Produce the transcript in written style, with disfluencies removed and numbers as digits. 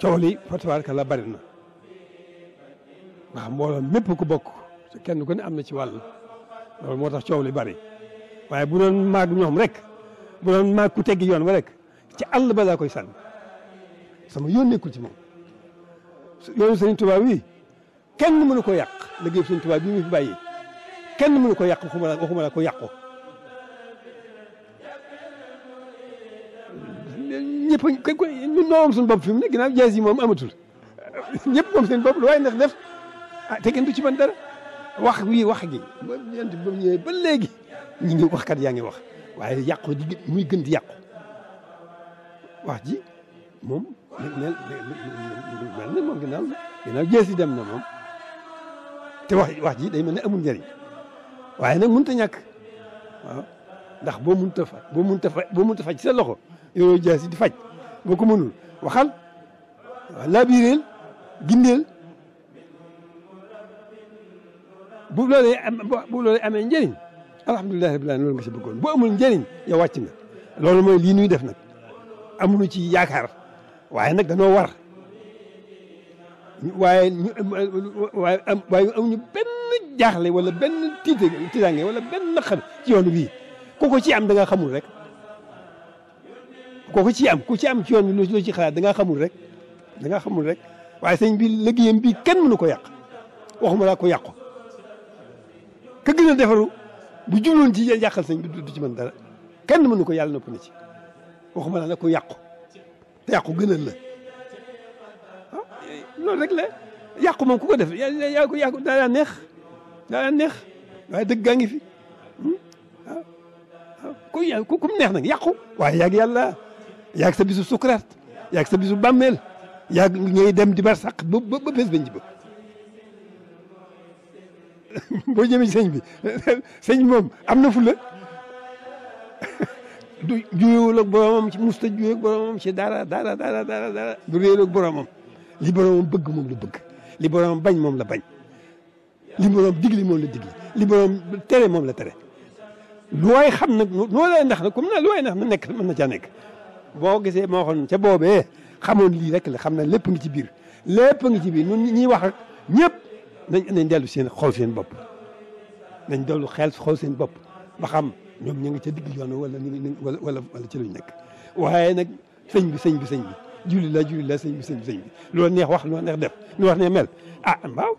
coow li fa tabaarkalla bari na waaw mbooloo mépp ku bokk kenn ku ne am na ci wàll loolu moo tax coow li bari waaye bu doon maag ñoom rek bu doon maag ku teggi yoon ba rek ci àll ba laa koy sànni sama yoon nekkul ci moom yoonu Sëriñ Tuubaa wi kenn mënu ko yàq liggéey Sëriñ Tuubaa bi mu fi bàyyi kenn mënu ko yàq waxuma la ko yàqu ñëpp ñun ñoo am suñu bopp fi mu ne ginnaaw jaas yi moom amatul ñëpp moom seen bopp lu waaye ndax def ah te kenn du ci mën dara wax wi wax gi ba yent ba ñëwee ba léegi ñi ngi waxkat yaa ngi wax waaye yàqu di muy gën di yàqu wax ji moom mel na moom ginnaaw jaas yi dem na moom te wax ji day mel ne amul njëriñ waaye nag mënut a ñàkk waaw ndax boo mënut a faj sa loxo yoroo jaas yi di faj boo ko mënul waxal waaw labireel gindeel bu loolee amee njëriñ alhamdulilah rabbil alamin loolu nga si bëggoon bu amul njëriñ yow wàcc nga loolu mooy lii nuy def nag amuñu ci yaakaar waaye nag danoo war waaye amuñu benn jaaxle wala benn tiitaange wala benn naqar ci yoon bii ku ko ci am da nga xamul rek ku ci am ci yoon bi loo ci xalaat da nga xamul rek waaye sëñ bi liggéeyam bii kenn mënu ko yàq waxuma laa ko yàqu ka gën a defaru bu jubloon ci yàqal sëñ bi du ci mën dara kenn mënu ko yàlla nopp na ci waxuma laa ko yàqu te yàqu gënal la loolu rek la yàqu moom ku ko def yàqu daa neex waaye dëgg gaa ngi fi waaw ku mu neex nag yàqu waaye yàgg yàlla yàgg sa bisu sukuraat yàgg sa bisu bàmmeel yàgg ngay dem di bar sàq ba bés bañ ci ba boo jëmee ci sëñ bi moom am na fulla du juyewul ak boromam ci musta juyee ak boromam ci dara du réeroo ak boromam li boromam bëgg moom la bëgg li boromam bañ moom la bañ li boromam digli moom la digli li boromam tere moom la tere lu waay xam nag noo lay ndax nag comme na lu waay ndax na nekk mën na caa nekk boo gisee moo xoon ca boobee xamoon lii rek la xam na lépp ngi ci biir ñun ñiy wax ak ñëpp nañ dellu xool seen bopp nañ dellu xool seen bopp ba xam ñoom ñu ngi ca digg yoon wala ci luñ nekk waaye nag sëñ bi julli la sëñ bi loo neex wax loo neex def lu wax ne mel ah waaw